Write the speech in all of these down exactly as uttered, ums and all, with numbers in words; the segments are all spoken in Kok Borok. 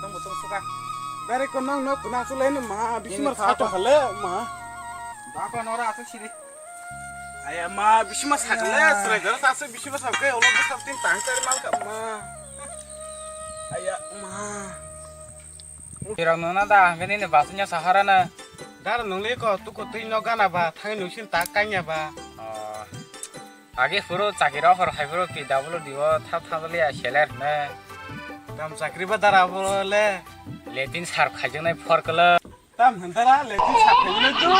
Tong botong suka. Dari ko nang no kuna sulai no ma, bismar sa to hale ma. Ba ko nora asu siri. Aya ma, bismar sa kale, sulai dara sa su bismar sa ke, ulo bu sa tin tang tari mal ka ma. Aya ma. Tirang nona da, hangke ni ne basunya sahara na. Dar nung le ko, tu ko tui no gana ba, thangi nung sin ta kanya ba. Oh. Age phuru chakiro hor hai phuru P W D o thap thap liya seler ne. Tam chakri ba dara bo le. Letin sar khaijaknai phor kala. Tam hantara letin sar khaijaknai tu.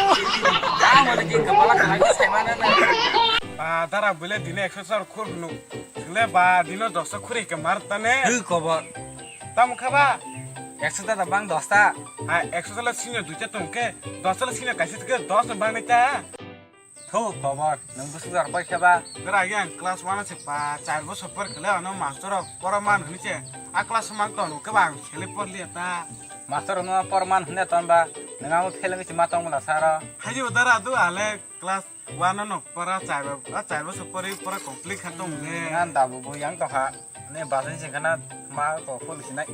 Ang mane ki kapala khalai sai mana na. Ba dara bole dine ekso sar khur hunu. Sile ba dino dosa khuri ke mar tane. Hư kobor. Tam khaba. Ekso ta bang dosta. Ha, ekso ta le senior duita tongke, dosta le senior kaisa tongke, dos no bang nai ta. Thu, kobor, nwng bwswk jar pai khe ba? Gra agi ang class one se pa, char bosor por khwlai ano master rok pora man hwnwi se. A class mang tong khe ba ang sele por liya ta. Master rok no por man hwnwi ton ba, nwng amo fail wngwi se ma tong bwla saro. Haji udara du ale class one no pora char, a char bosor pori pora complete kha tong le. Ngan da bu bu yang to kha. Ni basai sing khana ma ko khuli sinai.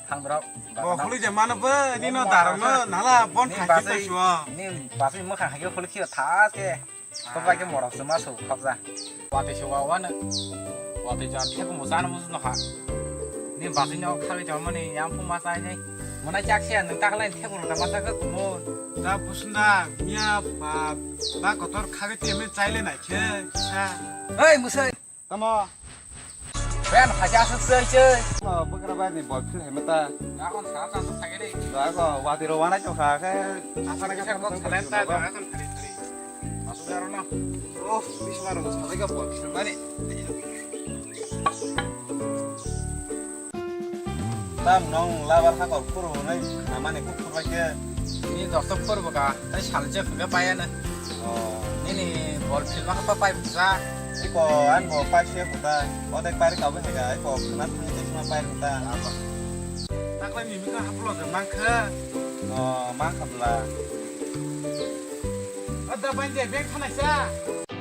Thang drop. Bo khuli je mano bo ni no darang no nala bon kha ki to suo. Ni basai mo kha ki khuli ki tha ke. Ko bai ke morok se ma so khap ja. Wati se wa wan. Wati jar the ko mo san mo no ha. Ni basai no khali to mani yang phu ma sai nei. Mo na chak se nang tak lai the ko ta ma sa ko mo. Da busna miya ba ba kotor kha ke te me chai le nai khe sa. Hei musai. Tamo. Ben, haja asuk sei sei. Tamo, bwkra bai ni bol phil hai mata. Akon sa sa suk thage dei. Ba ko, wati ro wana chok kha khe. Asana khe sa ko talent ta, akon thari thari. Asuk aro na. Oh, bisma ro sa ga bol phil mani. Tam nong labar hakor phuru hwnwi khnamani kuk phurbai khe. Ni dosto phurbo ka, tei salje phunga payana. Oh. Nini bol philma khe pa pai buksa. Iko ang bo pai se khuta. Odek pai ka bo hega, iko khna thang je khna pai khuta. Takla ni mikha haplo de mangkha. Oh, mangkha bla. Ada banje beng khana sa.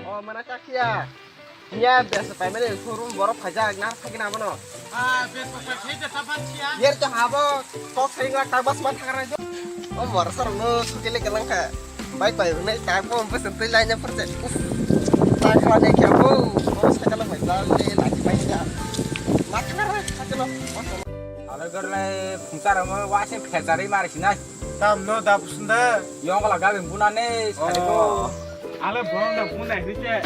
Oh, mana kakya. Nya besa paimani showroom borok phaijak, nang thagina abono. Ah, besa pai thai da ta ban siya. Yer to habo, kok sai ngla tak bas man thagra jo. O mor sar no sukile galang kha. Bai pai nai tak bo besa tei laina phurse. Uf. Tak khala dei kya bo. O sai kala bai la le la ki bai siya. Ma thagra sakilo. Alo gorle phungsa ramo wa se phejari mari sinai. Tam no da pusunda. Yong kala gabi buna ne, sari ko. Ale borok na buna hise.